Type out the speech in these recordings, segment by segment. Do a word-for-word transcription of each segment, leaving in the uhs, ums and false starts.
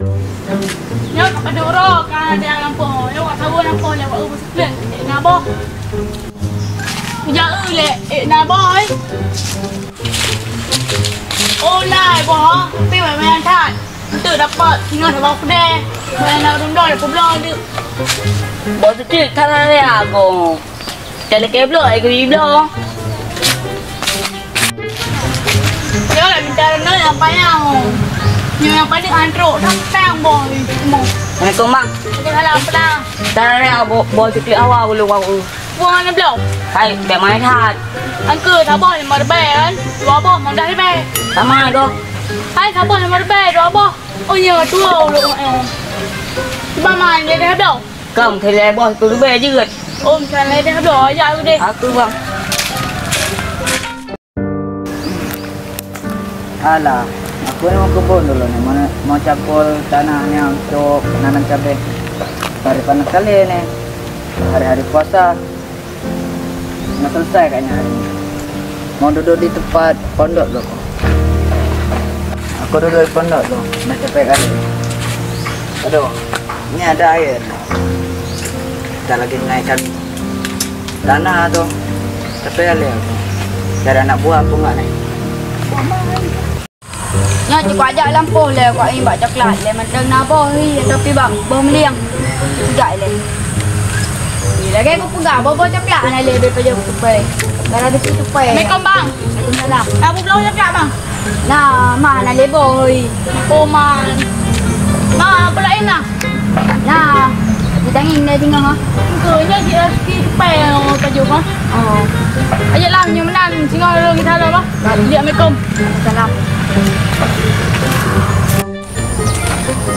Nyoe ka padub uroe ka ada lampôh. Nyoe ka saboh lampôh lé, wak eu beuseuklen. Eh, na boh. Ija eu lé, eh, na boh, eh. Oh, na, eh, boh, ha? Tapi banyak-banyak that. Untuk dapat singoh saboh keudè. Banyak ureueng bloe, dua ploh bloe tu. Boh seuklen kana lé aku. Talakèe bloe, ai geubri bloe. Nyoe lôn minta droeneuh nyang panyang. Nyoe nyang paling antrôk, dang tang boh. Assalamualaikum, Bang. Waalaikumsalam, peue na? Tara boh, boh seuklen awai ulôn wang u. Buang hana bloe? Hai, bèk main that. Angkeu saboh limong ribèe kan? Dua boh limong ribèe. Sama, Bang. Hai, saboh limong ribèe, dua boh. Oh, iya, dua ulôn, eh. Cuba main, dia dah bloe. Kam, keu lhèe boh sikureueng ribèe jeuet. Oh, misalnya dah bloe, jak deh. Aku, Bang. Alah, aku ni mau kebun dulu ni. Mau, mau campur tanah ni untuk nanam cabai. Hari panas kali ni. Hari-hari puasa. Nah, selesai kayaknya hari ini. Mau duduk di tempat pondok dulu. Aku duduk di pondok dulu. Dah capek kali. Aduh, ini ada air. Kita lagi menaikkan tanah tu. Capek kali aku. Cari anak buah aku enggak ni? Nyoe cit kuajak lampôh lé, kuingat bak coklat lé, mantong na boh hi, tapi bak boh meulieng. Peugah lé. Lagèe kupeugah, boh-boh coklat hana lé, bèk pajoh kutupai. Gara teupeue tupai. Assalamualaikum, Bang. Waalaikumsalam. Abu bloe coklat, Bang? Nah, ma hana lé boh hi. Oh, ma. Ma, peue laén na? Nah, ditangieng lé singoh, ha? Engkau nyoe cit rezeki tupai, oh, pajoh, ha? Oh. Ayolah, nyoe meunan, singoh lôn gisa lom, ha? Baik. Assalamualaikum. Salam.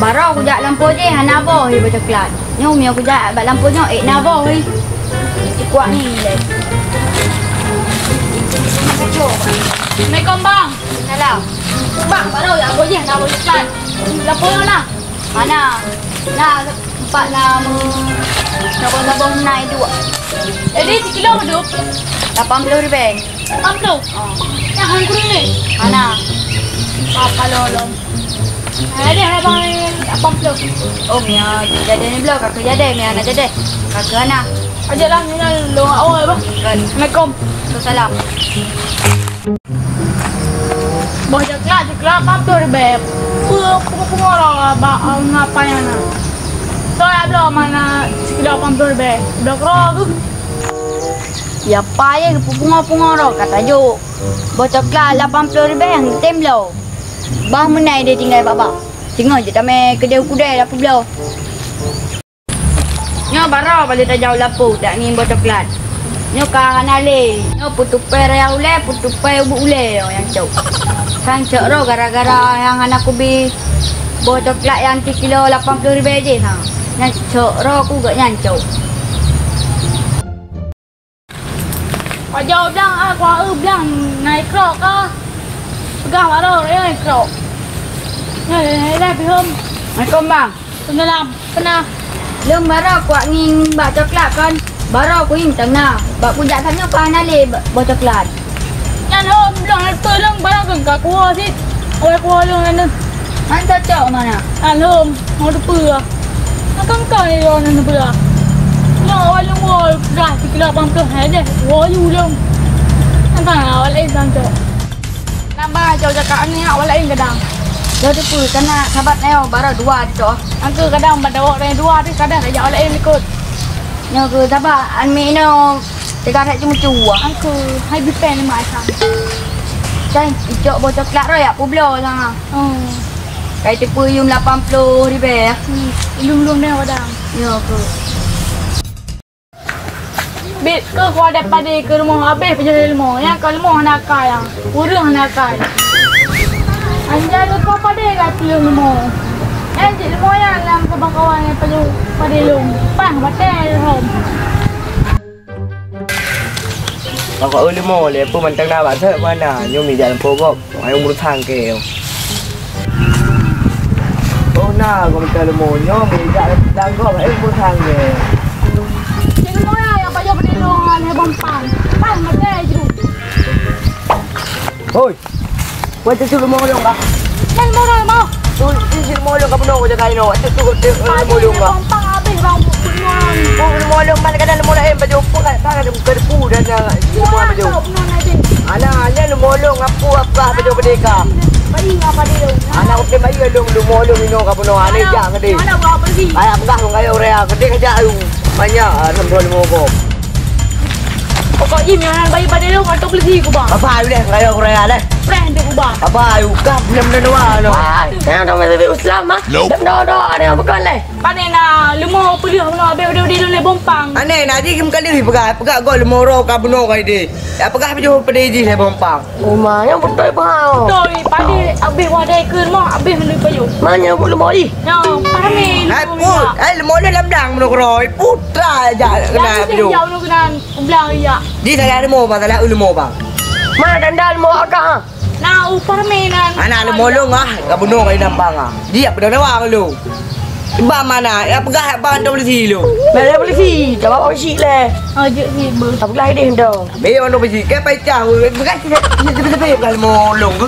Baroe kujak lampôh jih hana boh hi boh coklat. Nyoe meunyoe kujak bak lampôh nyoe, ék na boh hi. Cikuak ni lé. Assalamualaikum, Bang. Salam. Bang, baroe jak lampôh jih hana boh coklat. Lampôh nyoe na? Hana. Na, empat na meu-, saboh-saboh na dua. Jadi, sikilo padum? Lapan ploh ribèe. Lapan ploh? Oh. Nyang han kureueng lé? Hana. Apa lolom? Ada, ada bang lapan ploh. Oh, mia jadi ni bloe, kakak jadi, mia na jadi. Kakak na. Aja lah, ni lah, lo awal, bah. Kan. Assalamualaikum. Waalaikumsalam. Boh coklat, coklat lapan ploh ribèe. Peue, peue, peue, peue, bak, eh, ngapai na? Soe jak bloe mana sikilo lapan ploh ribèe? Bloe keudroe keuh. Ya, apa ye, pungo-pungo droe ka tajok. Boh coklat lapan ploh ribèe nyang tem bloe. Bah meunai deh tinggai bak-bak. Singoh jeuet tamè keudeh u keudè lapan ploh. Nyoe baroe paléng tajaweueb lampôh, tak ngieng boh coklat. Nyoe ka hana lé. Nyoe peutupai raya ulèe, peutupai ubit ulèe nyoe nyang cok. Sang cok roh gara-gara nyang hana kubi boh coklat nyang sikilo lapan ploh ribèe jih, ha. Nyang cok roh ku geuh nyan cok. Pajoh blang, ah, kuah eu blang, na ikrok ka. Peugah baroe, eh, ikrok. Eh, eh, eh, bihom. Assalamualaikum, Bang. Waalaikumsalam. Peue na? Lôn baroe kuak ngieng bak coklat kon. Baroe kuieng tang na. Bak kujak tanyoe ka hana lé boh coklat. Nyan hom, blang na teuh lôn baroe kon ka kuwoe cit. Awai kuwoe lôn na. Han cocok mana? Alhom, mau teupeue. Akan kau ni lôn na teupeue. Nyoe awai lôn woe dah sikilo lapan ploh hai deh. Woe yu lôn. Entah awai laén cocok. Nambah jauh cakap ni awak laén kadang. Jauh teupeue kana sabat nyoe baroe dua tu. Angka kadang pada awak laén dua tu kadang raja awak laén ikut. Nyoe keu sabat an mi nyoe teuka that cuma cuwa. Angka hai bipen lima asam. Kan icok boh coklat roh yak publoe sangat. Oh. Kai teupeue yum lapan ploh ribèe. Hmm. Ilum-lum deh kadang. Nyoe keu. Bit keu kuah deh padé keu rumoh habéh pajoh lé leumo. Nyang ka leumo hana kai, ureueng hana kai. Anjai keu kuah padé ka piôh leumo. Nyang cit leumo nyan lam saboh kawan nyang pajoh padé lôn. Pah batèe lôn. Pakon leumo lé peue mantong na bak seuek mana. Nyoe mi jalan pogok. Hai umur sangke. Oh na, gom ka leumo nyoe, meulidak dan gom hai umur sangke. Cik leumo ya, yang pajoh berdiri dengan hai bang pan. Pan mati aja. Hoi. Wah, cucu leumo dong, Kak. Kan mau mau. Ui, ui, si Lemolong ka bunoe jaga inoe. Atuk tu, tu, Lemolong ka. Gampang habéh bang bunoe. Oh, Lemolong mana kadang Lemolong, eh, baju pun kan, kan ada bukan pu dan yang Lemolong baju. Anak, hanya Lemolong apa, apa baju merdeka. Bayi apa dia? Anak udah bayi lu, Lemolong inoe ka bunoe. Aneh jak ke dia. Mana buat apa sih? Ayah pegang, kayu raya, ke dia kejak lu. Banyak, ah, enam puluh lima boh. Pokok jih, nyang bayi pada lu, ngon polisi ku, bang. Apa ayu deh, kayu raya deh. Preh tu, bang. Apa ayu, kah benar-benar dua, no. Hai, yang dah mesti Islam, ah. Nope. Dah berdoa-doa ni, bukan leh. Pane na leumo peuleuh bunoe abéh udah-udah lé bompang. Aneh, na jih keukaleuh peugah, peugah goe leumo roe ka bunoe ka idéh. Ya peugah pajoh padé jih lé bompang. Uma nyang beutôi bang. Beutôi, padé abéh wadai keu leumo, abéh meunuri pajoh. Ma nyang buet leumo jih? Nyoe, parami. Hai put, hai leumo lé lam blang bunoe keudroe. Putra jak keunan pajoh. Jak bunoe keunan, blang jak. Jih salah leumo bang, salah eu leumo bang. Ma tanda leumo agak ha? Na upah meunan. Anak leumo lôn ah, ka bunoe ka inam bang ah. Dia peudong dewa lôn. Iba mana? Ya peugah bang tu polisi lôn. Mana polisi? Jawab polisi leh. Oh, jeuet sih, beuh. Tak peugah idéh tu. Be orang polisi, ke pai cah, peugah sih, sih, sih, sih, peugah leumo lôn ke?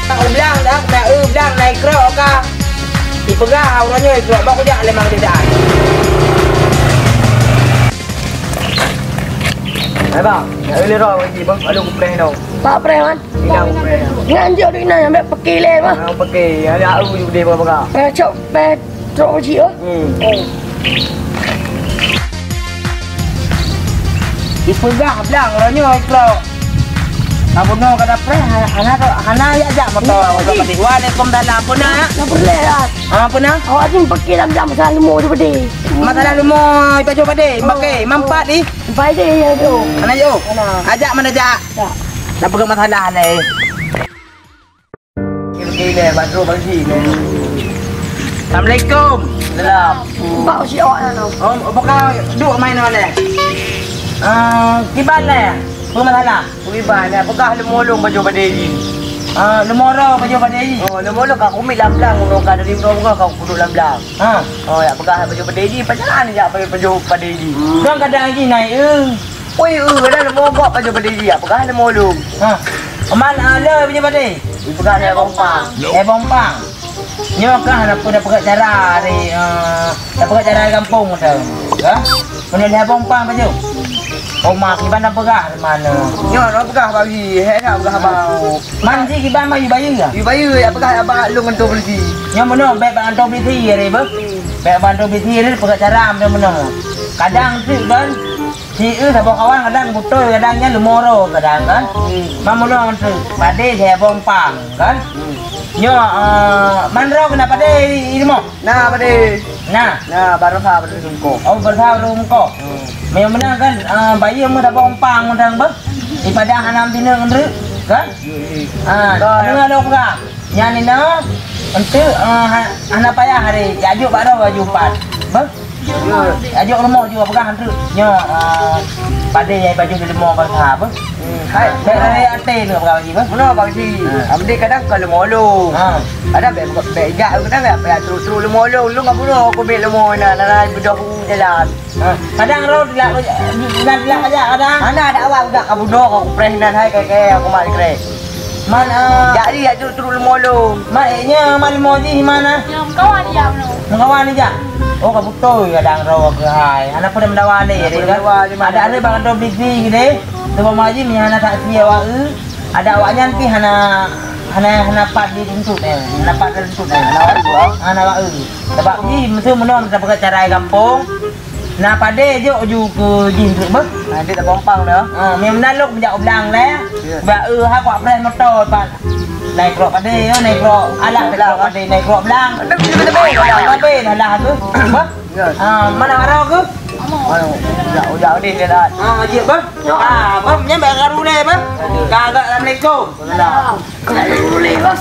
Blang dah, nak eu blang naik krok ka. Dipeugah orang nyoe krok bak kujak lemang tidak. Hai bang, nak eu lé roh lagi bang, kalau kupreh tau. Pak preh man. Inang preh. Ngan jok di inang ambek pekilé mah. Inang pekil, ada au ju deh baka. Preh cok preh trok uji oh. Hmm. Dipeugah blang ronyo iklo. Kamu no kada preh hana hana ya jak motor. Waalaikumsalam pun nak. Nak pernah lah. Ah pun nak. Awak ni pekil dalam dalam masalah leumo tu pedih. Masalah leumo itu coba deh. Pakai mampat ni. Pai deh ya tu. Mana yo? Mana? Ajak mana jak? Tak. Dah pegang masalah ni. Kira-kira badro bagi ni. Assalamualaikum. Salam. Bak si awak na. Oh, bukan duk main mana? Ah, kiban lah. Apa masalah? Kiban lah. Peugah leumo lôn baju badai ji. Ah, leumo roh baju badai ji. Oh, leumo lôn ka kumi lam blang, lôn ka dari blang ka kuduk lam blang. Ha. Oh, ya peugah baju badai ji, pacaran ya baju badai ji. Dong kadang ji naik eh. Ui, eu, kadang leumo gok pajoh padé jih, peugah leumo lôn. Ha. Aman, ah, le bini padé. Peugah lé bompang. Eh, bompang. Nyoe kah na peugah cara dari, eh, na peugah cara gampông tu. Ha? Kena lé bompang pajoh. Oma kiban na peugah di mana? Nyoe na peugah bagi, he na peugah bau. Man si kiban bayu-bayu ya? Bayu-bayu ya peugah abang lôn ngon polisi. Nyoe meunoe bèk bak polisi ya, Reba. Bèk bak polisi ya, peugah cara meunoe. Kadang tu kan, Si eu saboh kawan kadang beutôi, kadang nyan leumo roe kadang kan. Hmm. Mamulong tu padé saya bompang kan. Hmm. Nyoe, eh, man roe kena padé i leumo. Na padé. Na. Na barosa padé sungko. Oh barosa padé sungko. Hmm. Memang benar kan, eh, bayi mu saboh bompang kadang bah. Ipadah anam tineng kan. Hmm. Ah, dengar dong pegang. Nyan inoe, enteuk, eh, ha-, hana payah hari, jak jok bak roh baju pat. Beuh? Ya. Jak jok rumoh juga peugah enteuk. Nyoe, eh, padé nyang baju di leumo bangsa, beuh? Hmm, hai. Bèk lari até ni peugah bagi, beuh? Meunoe bagi. Ha. Amdé kadang ka leumo lôn. Ha. Kadang bèk, bèk jak, kadang bèk, bèk trok-trok leumo lôn. Lôn ka bunoe aku bèk leumo na, na, na, beudôh u jalan. Ha, kadang roh dilak, dilak, dilak aja kadang. Hana ada awak udah kabunoe kau kupreh nan hai kai kai aku mak dikreh. Man, ah. Jadi ya tu turun leumo lôn. Man, eh, nya man leumo jih mana? Nyang kawan ya no. Kawan aja. Oh, ka beutôi kadang roh ke hai. Hana pun mendawa ni jadi kan. Ada ada bang tu bisi gini. Tu bang maji ni hana tak sia wa. Ada awaknyan pih hana, hana, hana pat dituntut eh. Hana pat dituntut eh. Hana wa. Hana wa. Sebab jih mesti meunoe meusapeue cara gampông. Na padé jok ju keu jih tu beuh. Nanti tak pompang dah. Ha, meunan lok jak u blang lé. Ya. Ba eu ha kuat preh moto pat. Naik krok padé yo, naik krok alah naik krok padé, naik krok blang. Tapi kita boleh. Tapi dah lah tu. Beuh. Ya. Ha, mana arah ke? Mana? Ujak, ujak ni dia dah. Ha, jeuet beuh. Ha, beuh nyampe karu lé beuh. Ka agak assalamualaikum. Waalaikumsalam. Karu lé beuh.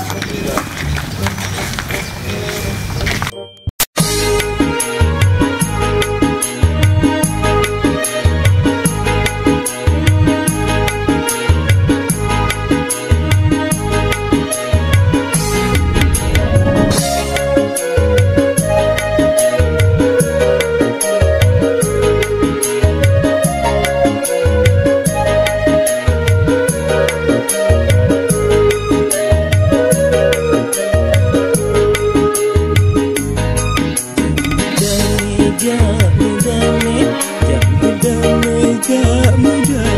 Meudamé, jak meudamé, jak meudamé.